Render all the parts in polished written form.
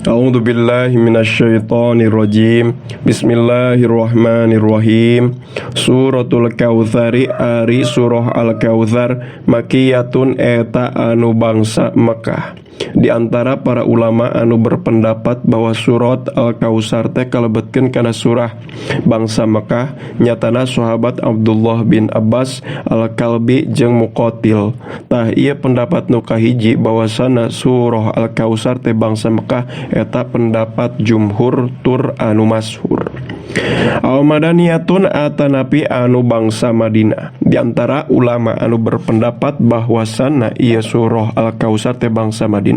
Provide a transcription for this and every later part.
A'udzu billahi minasyaitonir rajim. Bismillahirrahmanirrahim. Suratul Kautsari ari surah Al-Kautsar makiyatun eta anu bangsa Mekah. Di antara para ulama anu berpendapat bahwa surat Al-Kautsar teh kalebetkeun kana surah bangsa Mekah nyatana sahabat Abdullah bin Abbas, Al-Kalbi jeung Muqatil. Tah, ieu pendapat nu kahiji bahwasana surah Al-Kautsar teh bangsa Mekah eta pendapat jumhur tur anu masyhur. Aw madaniyatun atanapi anu bangsa Madinah. Di antara ulama anu berpendapat bahwasana ieu surah Al-Kautsar teh bangsa Madinah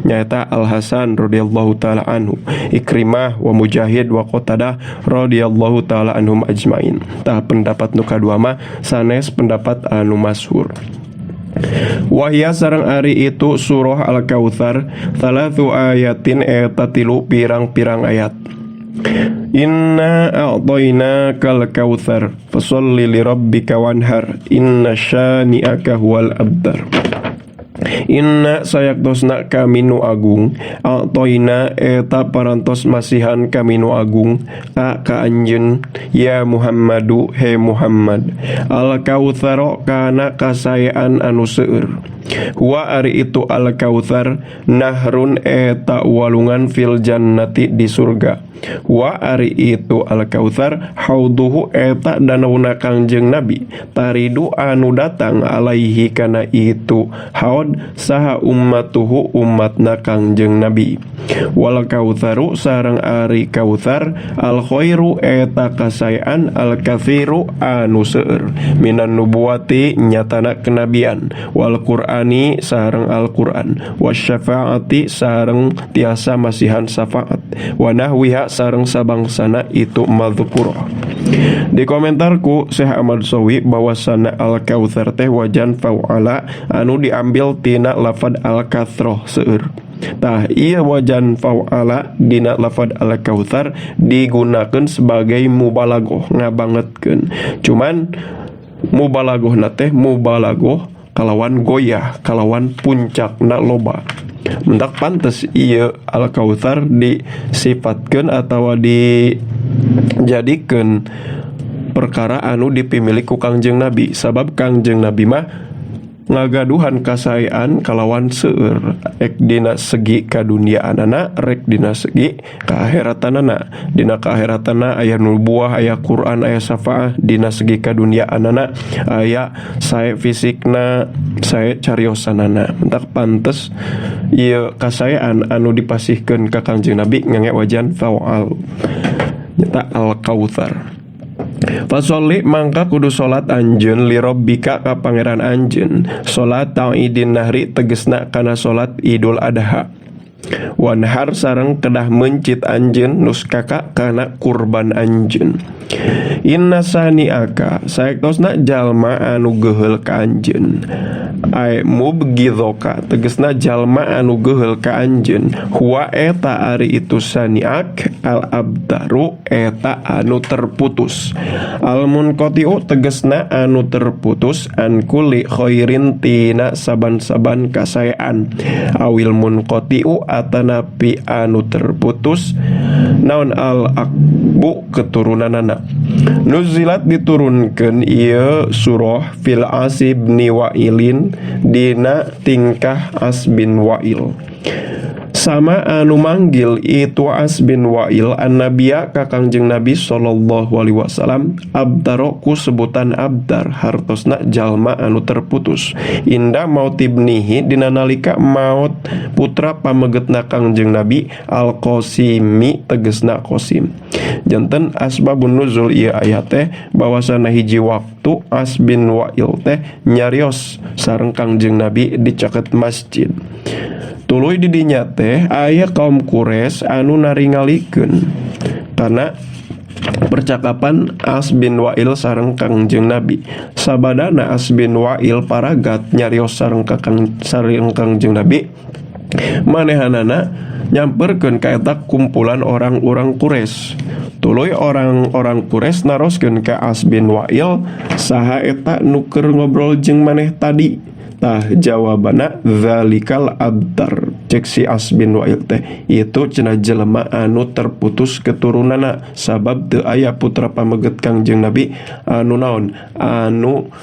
nyaeta Al Hasan radhiyallahu taala anhu, Ikrimah wa Mujahid wa Qatadah radhiyallahu taala anhum ajmain. Tah, pendapat nu kadua mah sanes pendapat anu masyhur. Wahya sareng ari itu surah Al-Kautsar tsalatsu ayatin eta tilu pirang-pirang ayat. Inna a'tainakal kautsar fasholli li rabbika wanhar inna syani'aka huwal abtar. Inna sayaktosna kami nu agung, a'taina eta parantos masihan kami nu agung ka ka anjeun, ya Muhammadu he Muhammad, al kautsaro kana kasaean anu seueur. Huwa ari itu al kautsar nahrun eta walungan fil jannati di surga. Wa ari itu al kautsar hauduhu eta danauna Kangjeng Nabi taridu anu datang alaihi kana itu haud saha ummatuhu umatna Kangjeng Nabi. Wal kautsaru sareng ari kautsar al khairu eta kasaean al kathiru anu seueur minan nubuwati nyatana kenabian wal qur'ani sareng Al-Qur'an wasyafaati sareng tiasa masihan syafaat wa nahwiha sareng sabangsana itu madzkurah. Di komentarku Syekh Ahmad Sawi bahwasana al-kautsar teh wajan fa'ala anu diambil tina lafad al-katsroh seueur. Tah, ieu wajan fa'ala dina lafad al-kautsar digunakeun sebagai mubalagoh, ngabangetkeun. Cuman mubalagohna teh mubalagoh kalawan goyah, kalawan puncakna loba. Mentak pantes ieu al-kautsar disifatkeun atawa dijadikeun perkara anu dipimilik ku Kangjeng Nabi, sabab Kangjeng Nabi mah ngagaduhan kasaean kalawan seueur, ek dina segi kaduniaanana rek dina segi kaahiratanana. Dina kaahiratanana aya nubuah, aya Quran, aya syafaah. Dina segi kaduniaanana aya sae fisikna, sae cariosanana. Mentak pantes ieu kasaean anu dipasihkeun ka Kangjeng Nabi ngange wajan fa'al nyata al-kautsar. Fasholli mangka kudu salat anjeun li rabbika ka pangeran anjeun salat ta'idin nahri tegesna kana salat Idul Adha. Wanhar sareng kedah mencit anjeun nuskaka kana kurban anjeun. Inna sani'aka saektosna jalma anu geheul ka anjeun, ay mubgidhoka tegesna jalma anu geheul ka anjeun, huwa eta ari itu sani'ak al abtaru eta anu terputus, al munqatiu tegesna anu terputus an kulli khairin tina saban-saban kasaean, awil munqatiu atanapi anu terputus naon al akbu keturunanana. Nuzilat diturunkeun ieu surah fil Asi bin Wa'ilin dina tingkah As bin Wa'il. Sama anu manggil itu As bin Wa'il annabia ka Kangjeng Nabi sallallahu alaihi wasallam abtaro ku sebutan abtar, hartosna jalma anu terputus, inda maut ibnihi dina nalika maut putra pamegetna Kangjeng Nabi, Al Qasimi tegesna Qasim. Janten asbabun nuzul ieu ayat teh bahwasana hiji waktu As bin Wa'il teh nyarios sareng Kangjeng Nabi di caket masjid. Tuluy di dinya teh aya kaum Quraisy anu naringalikeun karena percakapan As bin Wa'il sareng Kangjeng Nabi. Sabadana As bin Wa'il paragat nyarios sareng kakang sareng Kangjeng Nabi, manehanana nyamperkeun ka eta kumpulan orang-orang Quraisy. Tuluy orang-orang Quraisy naroskeun ka As bin Wa'il, "Saha eta nu keur ngobrol jeung maneh tadi?" Tah, jawabanna, "Zalikal abtar." Cek si As bin Wail teh, itu cenah jelema anu terputus keturunanna, sabab teu aya putra pameget Kangjeng Nabi anu naon, anu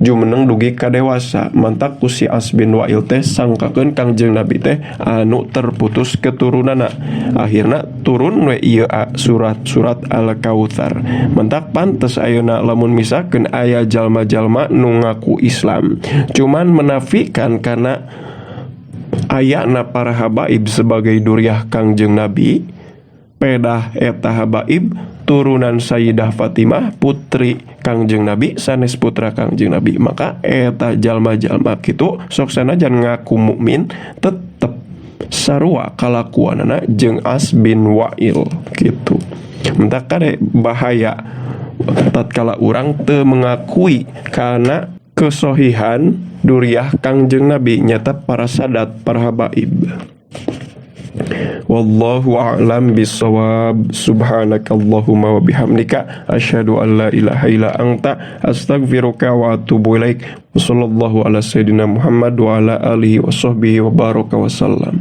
jumeneng dugi ka dewasa. Mantak ku si As bin Wail teh sangkakeun Kangjeng Nabi teh anu terputus keturunanna. Akhirna turun we ieu surat-surat Al-Kautsar. Mantak pantes ayeuna lamun misalkeun aya jalma-jalma nu ngaku Islam, cuman menafikan karena ayana para habaib sebagai duriah Kangjeng Nabi, pedah eta habaib turunan Sayyidah Fatimah, putri Kangjeng Nabi, sanes putra Kangjeng Nabi, maka eta jalma-jalma kitu sok sanajan ngaku mukmin tetep sarua kalakuanana jeung As bin Wail gitu. Mentak kade bahaya tatkala urang teu mengakui karena kesohihan duriah Kangjeng Nabi, nyata para sadat, para habaib. Wallahu a'lam bissawab. Subhanakallahumma wa bihamdika, asyhadu an la ilaha illa anta, astaghfiruka wa atubu ilaik. Sallallahu ala sayyidina Muhammad wa ala alihi wa sahbihi wa baraka wa sallam.